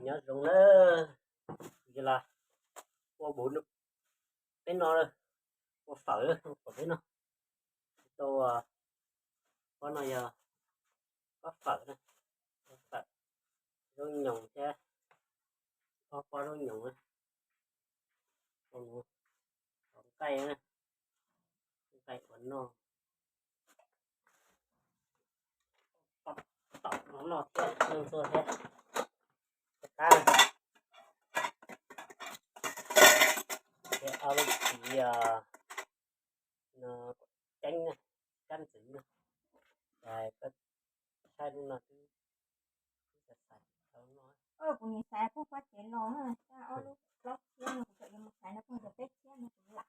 Nyob zoo na, los ua bu peb no, ua fawm, ua fawm peb no. Tau, pob no yog pob fawm na, pob fawm, zaub nyoos thiab, ob pob zaub nyoos na, nqaij, nqaij ua noj, tom no noj thiab, noj ntxuag thiab, qab, thiab ob lub txiv, no, ceeb na, kab ntxwv na, koj saib lub no twb, twb xav xaiv, kuv nim xaiv pub pob cev no, ob lub plaub txhiab no, kuv tseem yuav mus xaiv no pub ntawm peb txhiab no kuv lam.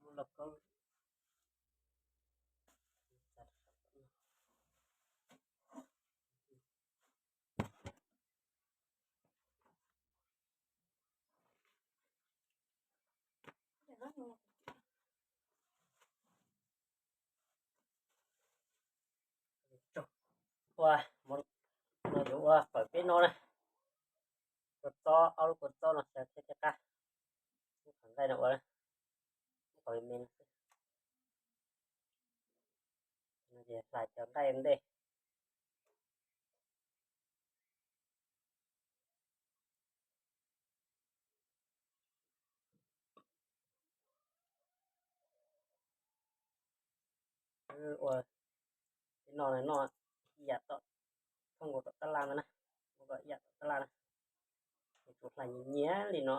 Pom, pom, ua, no yuav ua fawm peb no na. Kua txob, ob lub kua txob no xav thiab tej qab, lub qhov nqaij no ua, lub qhov me me no xwb. No ces hlais cov nqaij ntej. Ua, no noj ib yam tom, thooj nkaus tom tab laj ntawd na, ua kom ib yam tom tab laj na, yuav tsum hlais nyias nyias li no.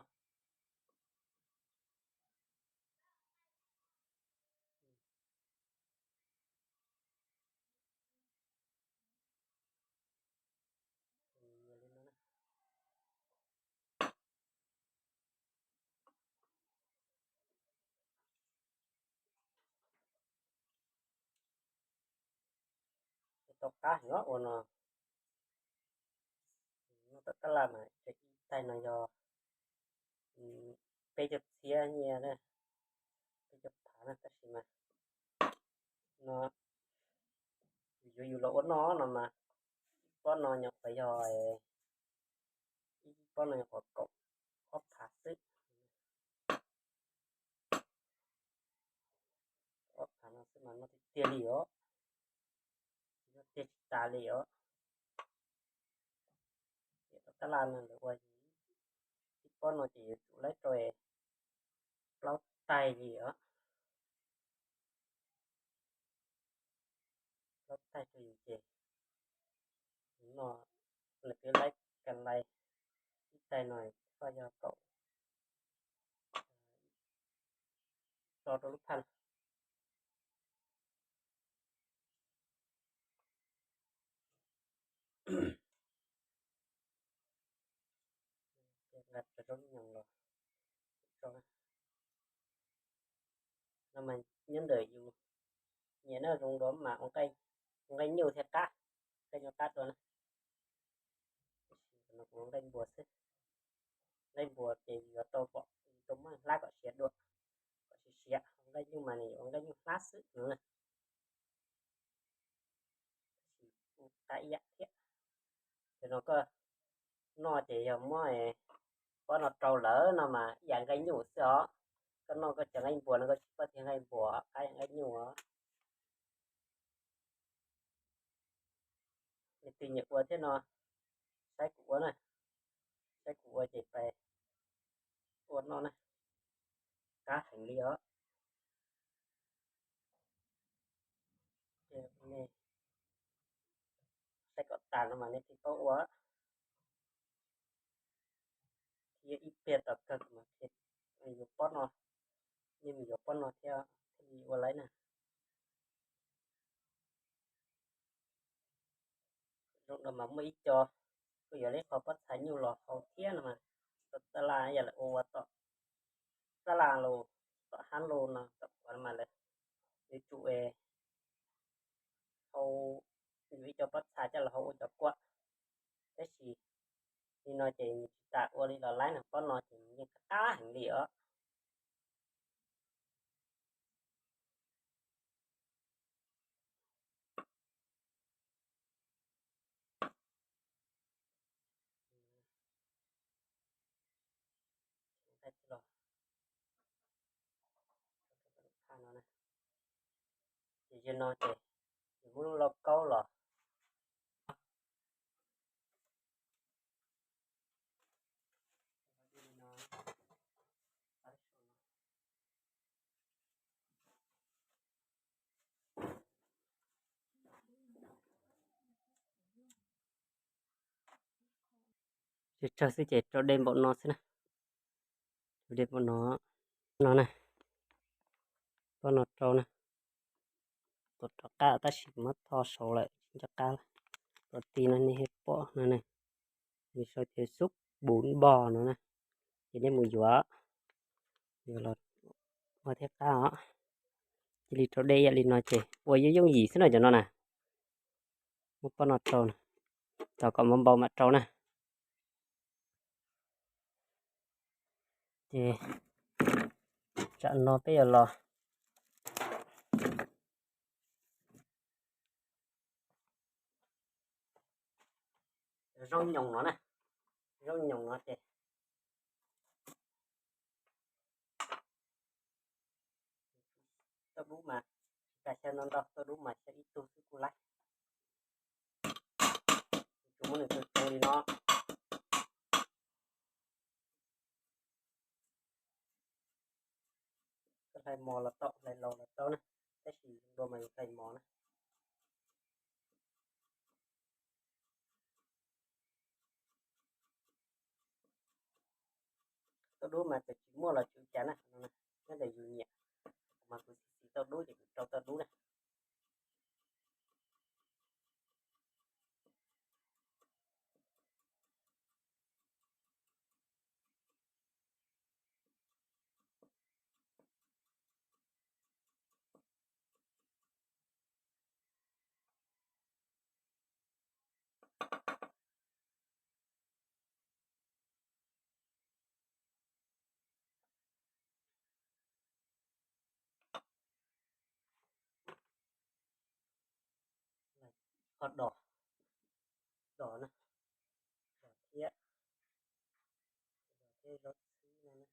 Tau qab heev os ua no. Noj tom tab laj mas ib tais no yog peb caug txhiab nyiaj, peb caug phav na, tab sis mas no yuav yus los ua noj no mas ib pob no nyuam qhuav yog, ib pob no nyuam qhuav kaum ob phav xwb. Ob phav no xwb mas noj tiag tiag li os, noj tiag tsis tas li os. Ces tom tab laj no lawv ua, ib pob no ces yuav tsum laib rau plaub tais li os. Plaub tais rau yus ces no lawv twb laib kas lais, ib tais no koj yog kaum so rau lub phaj. Nqa cov zaub nyoos los no mas nyob ntawm yus nyiam na, zoo dua mas ua nqaij nyuj thiab qab, nqaij nyuj qab dua na. Kuv ua nqaij npua xwb, nqaij npua ces yuav tau pom, yuav tau muab hlab kom siav dua, kom siav siav, nqaij nyuj mas nws yuav ua nqaij nyuj hlab xwb no na. Tab sis kuj qab ib yam thiab. Ces no koj noj ces yog muab pob no rau lawm no mas ib yam nqaij nyuj xwb os. Koj noj koj cov nqaij npua no koj tsis paub tias nqaij npua qab yam nqaij nyuj os. Leej twg nyiam ua thiab no saib kuv ua na, saib kuv ua ces pais ua noj na, qab heev li os. Saib kom tas no mas nej thiaj paub ua. Thiab ib pliag tom kawg mas yuav pob no, nej mus yuav pob no thiab thiaj li ua laib na. Zoo no mas muaj ib co kuj yuav leb qho pob txha nyuj los hau thiab no mas, tom tab laj yog lawv ua ua tom tab laj los, tom hab los no tom kuav no mas lawv yuav tsum hau, yuav ib co pob txha coj los hau ua cov kuam. Tab sis li no ces nws tsis tas ua li los laib na, pob no ces nws yeej qab heev li os. Yog no ces muab lub lauj kaub los. Tsawg tsawg xwb ces rau dej npaum no xwb na. Rau dej npaum no, no na, pob no rau na. Tuaj rov qab tab sis kuv muab tho saud lawm tsis nco qab lawm. Tuaj ti no nej thiaj pom no ne, nws sau tias sub bun npog no na. Ces nej mus yuav, yuav los ua thiab qab os. Cia li rau dej ib yam li no ces ua yooj yooj yim xwb no cov no na. Muab pob no rau na, tos kom npau npau mam rau na. Ces tsam no peb yuav los zaub nyoos no na, zaub nyoos no ces tauj dub mas, tsis tas xyaw ntau ntau, tauj dub mas xyaw ib tug xwb kuj laib. Tsuas muab nws tau li no. Koj hlais mos los tau, hlais laus los tau na, tab sis zoo dua mas yus hlais mos na. Tauj dub mas txawm tsis muaj los tsis ua cas na, nyob ntawm yus nyiam. Kuv mas kuv xis xis tauj dub ces kuv rau tauj dub na. Qhov dos, dos na, dos thiab, dos thiab zaub txhwb no na.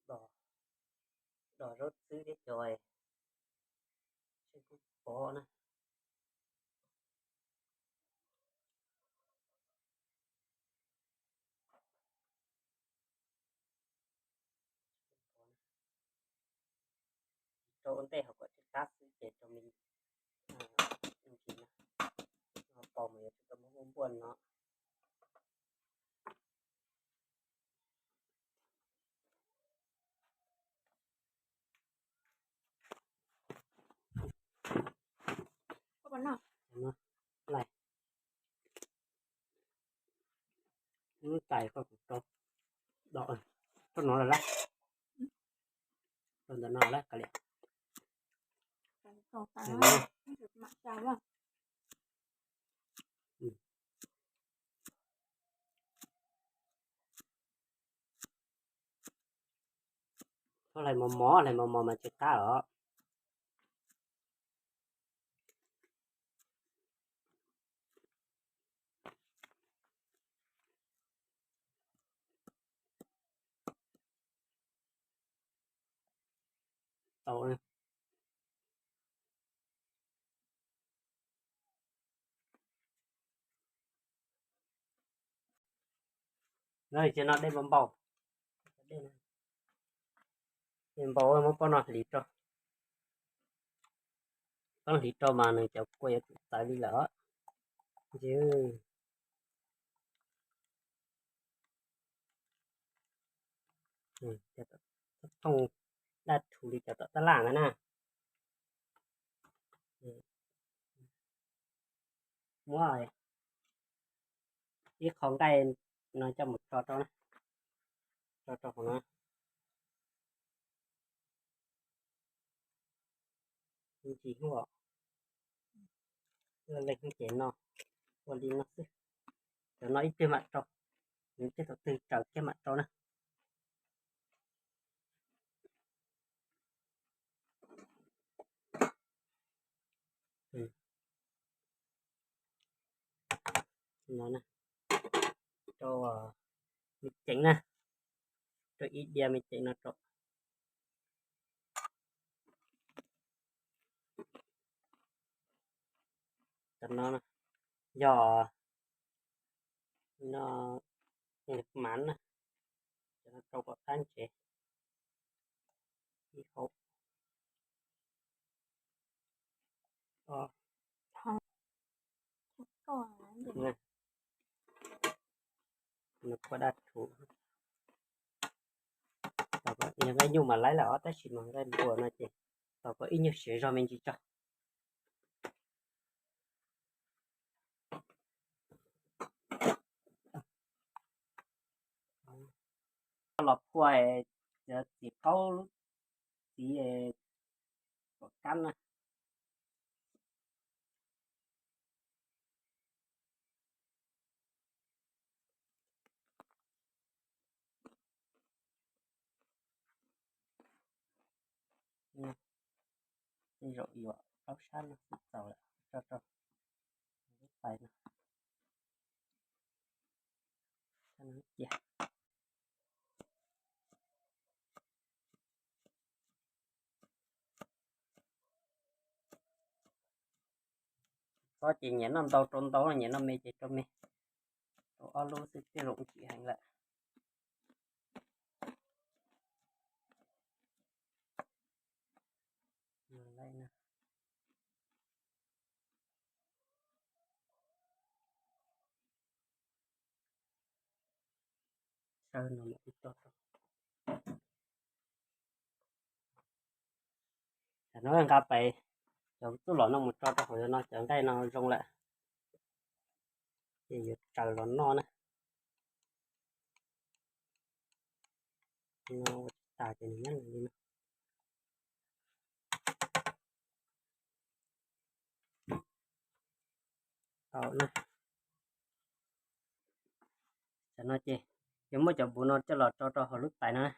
Dos, dos zaub txhwb thiab cov, seb kuj pov na. Rau ua ntej hauv kom tsis qab xwb ces rau me ntsis na, pos mas yuav tsum tau muab npuaj npuaj no. Lais, tais koj kuv rau, rau no lawm lauj, rau ntawm no lawm kav liam. Txhob hlais mos mos, hlais mos mos mas tsis qab os. Tau. Lawm ces no dej npau npau, dej npau muab pob no hliv rau, pob no hliv rau mas nws cov kua yuav tsum txawv li lawm. Ces thooj daj rhuv li cov tom tab laj ntawd na. Muab ib qho nqaij no coj mus tso rau na, tso rau hauv no. Ntsis huaj, leej ces no ua li no xwb. Cov no ib pliag mam rau, nws tej thaum twg raws kiag mam rau na. No, rau Me ceem na, rau ib diav me ceem no rau. Cov no yog no, mav na, cov no rau kom qab ntsev ib hauv. Nws kua daj rhuv, yog nqaij nyuj mas laib lawm os, tab sis mas nqaij npua no ces tos kom ib nyuag siav zog me ntsis tso. Los phua txiv qaub lub txiv pom kab na. Tej zaum yuav plaub sab no xwb txaus lawm, tso rau lub tais no. Cia. Txhob ces nyiam noj ntau rau ntau, nyiam noj me ces rau me, rau ob lub xwb tej zaum tsis heev lawm. Sawv no mus tso rau, tam no nqa pais cov txuj lom no mus tso rau hauv no, cov nqaij no zoo lawm ces yuav tsaws los noj na. No ua tsis tas ces nws nyob li no. Tau na. Tam no ces yuav muab cov npuv no coj los tso rau hauv lub tais no na.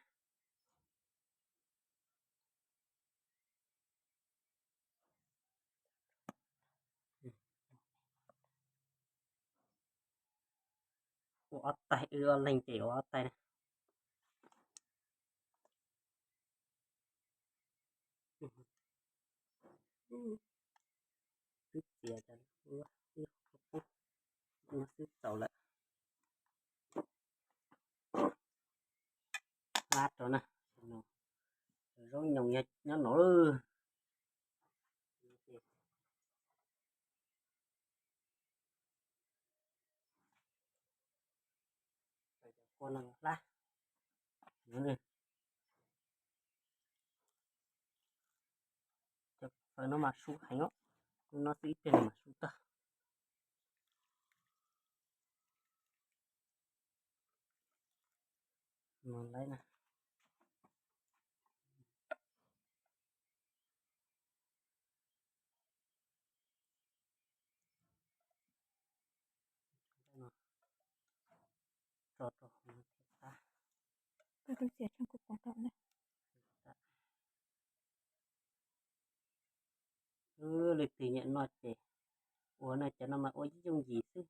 Ua ob taig, wb ob leeg ces ua ob taig na. Twb txias, twb txaus lawm. Ab rau na, zaub nyoos nyob no. Kua no hlab. Cov fawm no mas su heev os, no xwb ib pliag no mas su tag. No lawm na. Tso rau hauv no thiab. Leej twg nyiam noj ces ua no, cov no mas ua yooj yim xwb.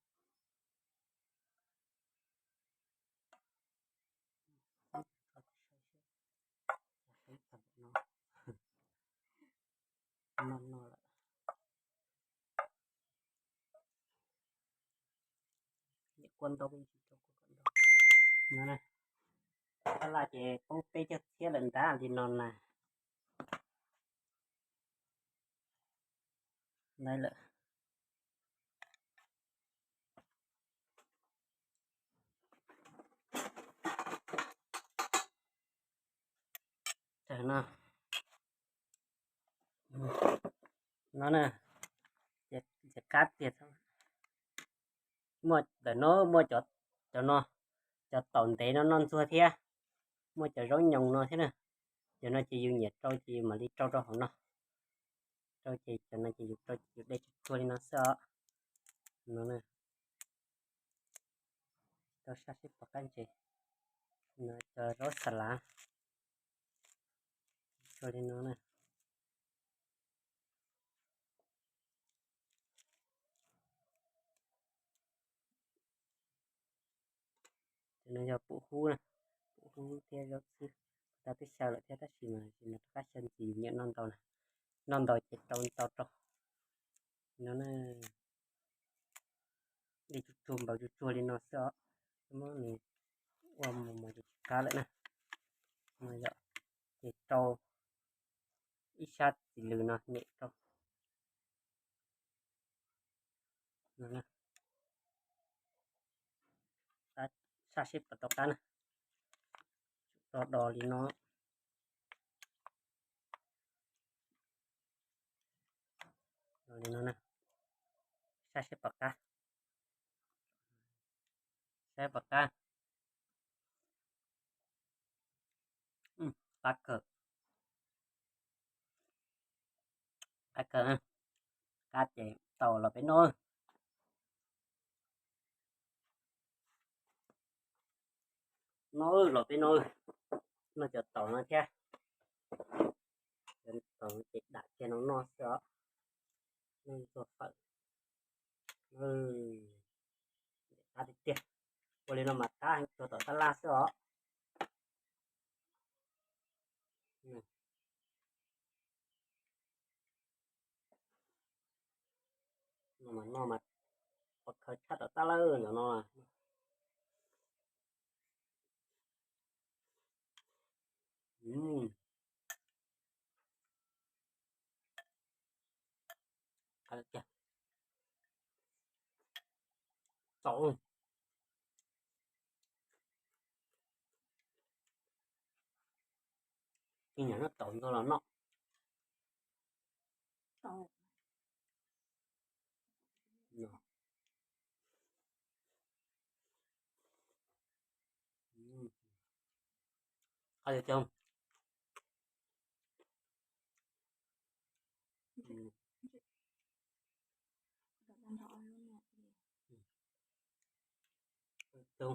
No no lawm. Nyiam kua ntau, tab laj ces poob peb caug txhiab lawm ntag li no na. Lawm. Tawm no, no na, ces qab tiag. Muaj ntawm no muaj cov, cov no, cov taum ntev no noj ntxuag thiab, muaj cov zaub nyoos no thiab na. Cov no ces yus nyiam rau ces yus mam li rau rau hauv no. Rau ces cov no ces yus rau ces yus de tsuag tsuag li no xwb os. No na, rau sab seb puas qab ntses. No cov zaub xas lav, tsuag li no na. Cov no yog pum hub na, pum hub thiab zaub txhwb. Tau twb xyaw lawm thiab tab sis mas tsis nco qab xyaw ntxiv, nyiam noj ntau na. Noj ntau ces rau ntau rau. No na, li tsuag tsuag npaum tsuag tsuag li no xwb os. Muab nws ua mos mos ces tsis qab lawm na. No yog, ces rau ib sab txiv lws no nyem rau. No, sab seb puas tau qab na. Tsum rau do li no. Li no na, saib seb puas qab, saib puas qab. Qab kawg, qab kawg, qab ces tau los peb noj. Noj los peb noj, noj cov taum no thiab. Cov taum ces dam kiag no noj xwb os. Noj tua fawm. Qab tiag tiag. Ua li no mas qab heev, tua tom tab laj xwb os. No mas noj mas pom khaws tshaj tom tab laj no no. Taum, ib nyuag no taum ntau los noj. Qab tiag tiag. Tham cub.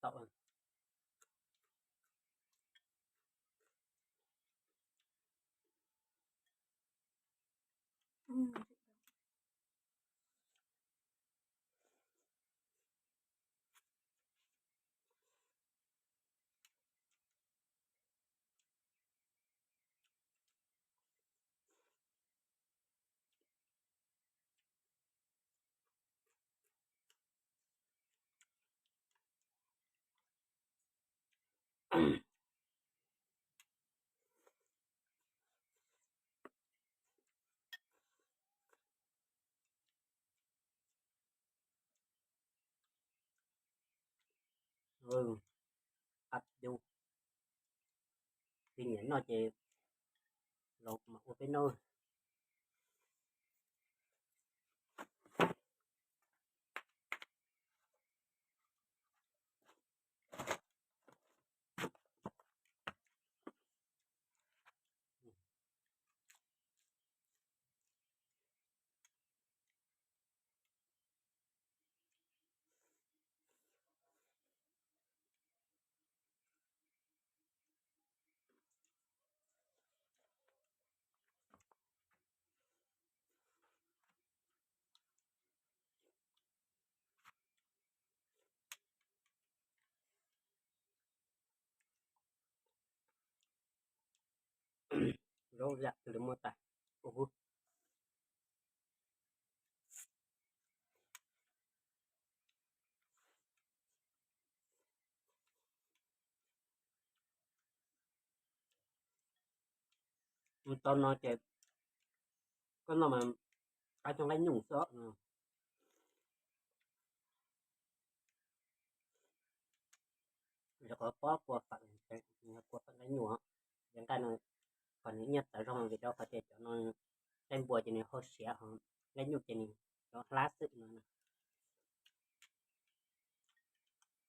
Tau. Tus nyiam noj ces los mas ua peb noj. Zaub zam twg los muaj tas. Tau no ces koj noj mas qab cov nqaij nyuj xwb. Yog qhov pob kua fawm, kua fawm nqaij nyuj, yog nqaij no qhov nws nyiaj tawv zoo vim rau qhov tias cov no nqaij npua ces nws hau siav, ho nqaij nyuj ces nws cov hlab xwb no.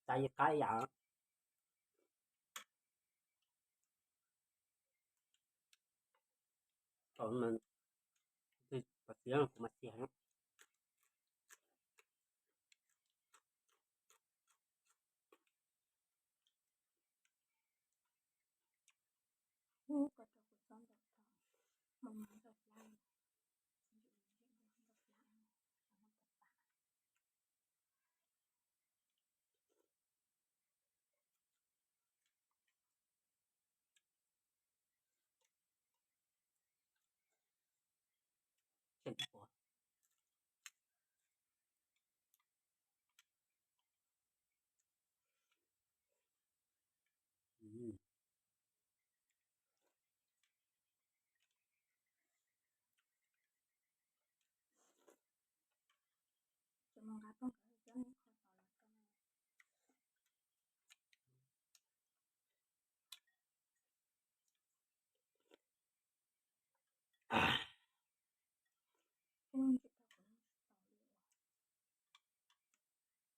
Xav yog qab ib yam. Pov mas, pov txiv kuv mas txiv heev.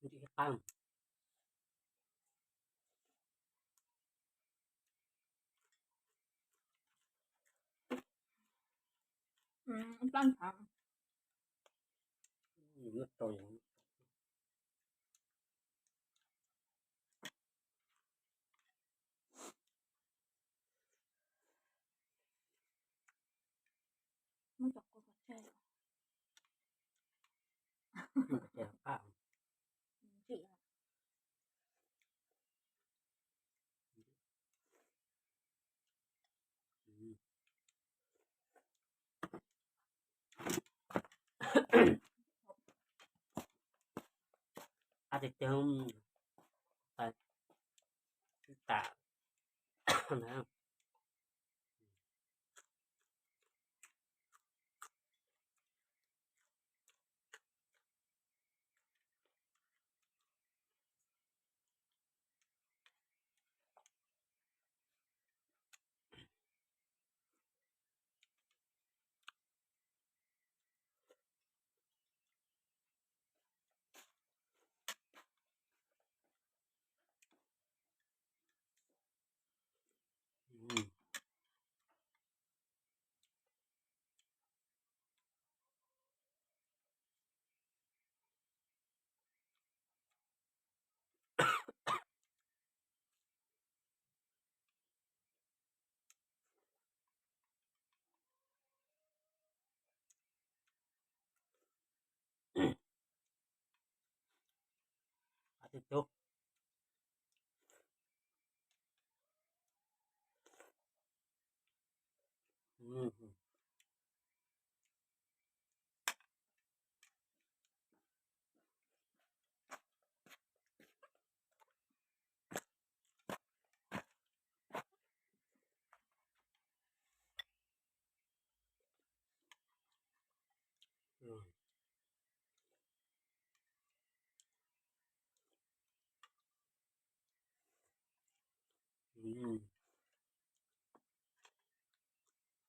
Ntsim qab. Plab nthav. Muab cov kua pov tseg. Ntsim. Qab tiag tiag. Tas na.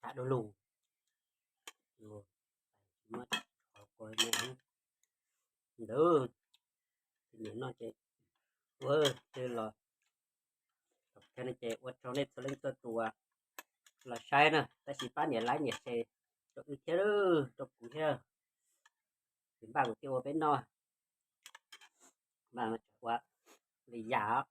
Tag dua lug. Ntawd, nim no ces ua los, ces ua rau nej txhua leej txhua tus los saib na, tab sis pab nias like nias share rau wb thiab, rau kuv thiab. Ces npaj kuv thiaj ua peb noj, npaj ua li yam.